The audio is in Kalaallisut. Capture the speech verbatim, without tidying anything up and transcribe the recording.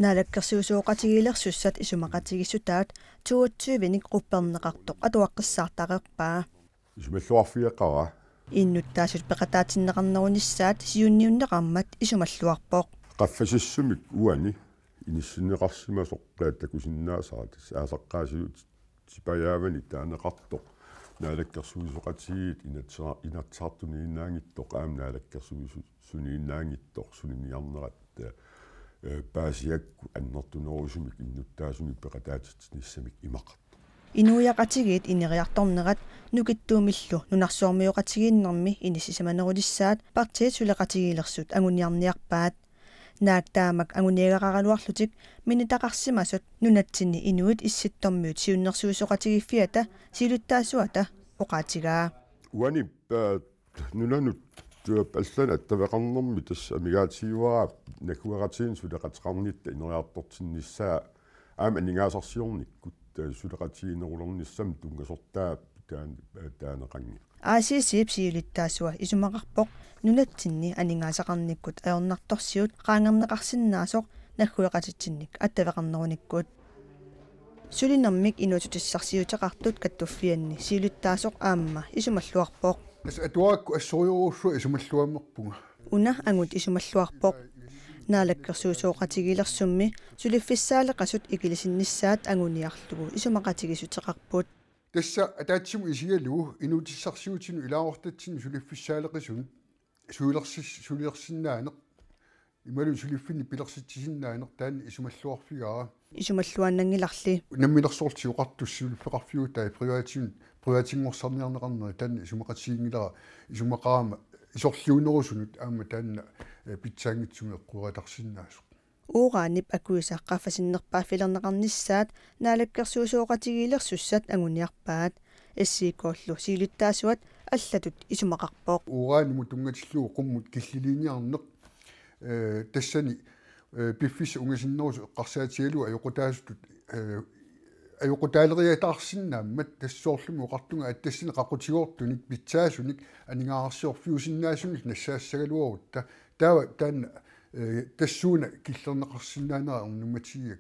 Naalakkersuisooqatigiilersussat isumaqatigiissutaat toogtyvenik qupperneqartoq atuaqqissaartareerpaa. Isumalluarfigeqaara. Innuttaasut peqataatinneqarnerunissaat siunniunneqarmat isumalluarpoq. Qaffasissumik uani inissinneqarsimasoq takusinnaasarput, aasaqqaasiut sipajaavani taaneqartoq. Naalakkersuisooqatigiit inatsa-, inatsisartuniinnaanngitsoq aamma naalakkersuisu-, suniinnaanngitsoq suliniarnerat, eh, paasiakku annertunerusumik innuttaasumik peqataatitsinissamik imaqartoq. Inuiaqatigiit ineriartornerat nukittuumillu nunarsuarmioqatigiinnermi inissisimanerulissaat partiit suleqatigiilersut anguniarniarpaat. Naak taamak anguniagaqaraluarlutik minitaqarsimasut nunatsinni inuit issittormiut siunnersuisoqatigiiffiata siulittaasuata oqaatigaa. Uani, eh, nunanut, eh, allanut attaveqarnermi tassa amigaatigiuaraa naggueqatigiinni suleqateqarnitta ineriartortinnissaa aamma aningaasarsiornikkut, eh, suleqatigiinnerulernissamut tunngasortaa taan-, eh, taaneqanngilaq. A C C-p siulittaasua isumaqarpoq nunatsinni aningaasaqarnikkut ajornartorsiut qaangerneqarsinnaasoq naggueqatitsinnik attaveqarnerunikkut. Sulinermik inuussutissarsiuteqartut kattuffianni siulittaasoq aamma isumalluarpoq. Tassa atuarakku assorujussuaq isumalluammerpunga. Una angut isumalluarpoq. Naalakkersuisooqatigiilersummi suliffissaaleqisut ikilisinnissaat anguniarlugu isumaqatigiissuteqarput. Tassa ataatsimut isigalugu inuussutissarsiutinut ilaasortatsinni suliffissaaleqisunut sulilersis-, sulilersinnaaneq imaluunniit suliffinnik pilersitsisinnaaneq taanna isumalluarfigaara. Isumalluaannanngilarli. Namminersorlutik oqartussat suliffeqarfiutaat privatin-, privatinngorsaarniarneqarneri taanna isumaqatiginngilara, isumaqarama isorliunerusunut aamma taanna, eh, pitsaanngitsumik eqquerataarsinnaasoq. Uranip akuisa qaffasinnerpaaffilerneqarnissaat naalakkersuisooqatigiilersussat anguniarpaat. S I K-llu siulittaasuat allatut isumaqarpoq. Uranimut tunngatillugu qummut killiliiniarneq, eh, tassani, eh, piffissaq ungasinnerusoq eqqarsaatigalugu ajoqutaasutut, eh, ajoqutaaleriataarsinnaammat tassoorlumi oqartunga, at tassani qaqutigoortunik pitsaasunik aningaasarsiorfiusinnaasunik nassaassagaluarutta. Taava taanna, eh, tassuuna killerneqarsinnaanera ernummatigiga.